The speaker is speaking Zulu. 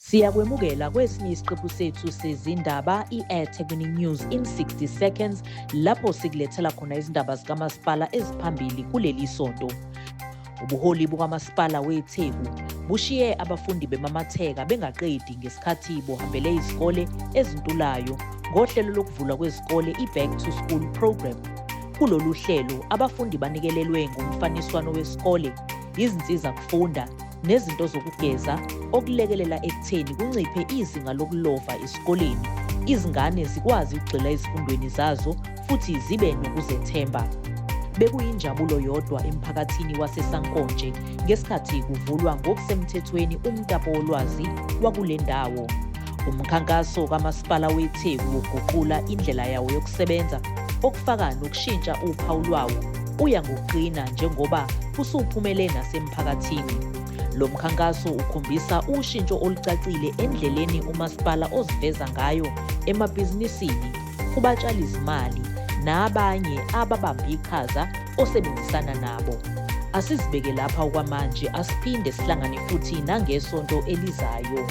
Siyakwemukela kwesinye isiqephu sethu sezindaba i-eThekwini News in 60 Seconds lapho sikulethela khona izindaba zikamasipala eziphambili kuleli sonto. Ubuholi bukamasipala weTheku bushiye abafundi bemamatheka bengaqedi ngesikhathi buhambele izikole ezintulayo ngohlelo lokuvulwa kwezikole i-Back to School Program. Kulolu hlelo abafundi banikelelwe ngomfaniswano wesikole, izinsiza kufunda nezinto zokugeza okulekelela ekutheni kunciphe izinga lokulova esikoleni, izingane zikwazi ukugxila ezifundweni zazo futhi zibe nokuzethemba. Bekuyinjabulo yodwa emphakathini waseSankonje ngesikhathi kuvulwa ngokusemthethweni umtapo wolwazi wakule ndawo. Umkhankaso kaMasipala weTheku wokuguqula indlela yawo yokusebenza okufaka nokushintsha uphawu lwawo uya ngokuqina njengoba usuphumele nasemphakathini. Lo mkhankaso ukhombisa ushintsho olucacile endleleni umasipala oziveza ngayo emabhizinisini, kubatshalizimali nabanye ababambe iqhaza osebenzisana nabo. Asizibeke lapha okwamanje asiphinde sihlangane futhi nangesonto elizayo.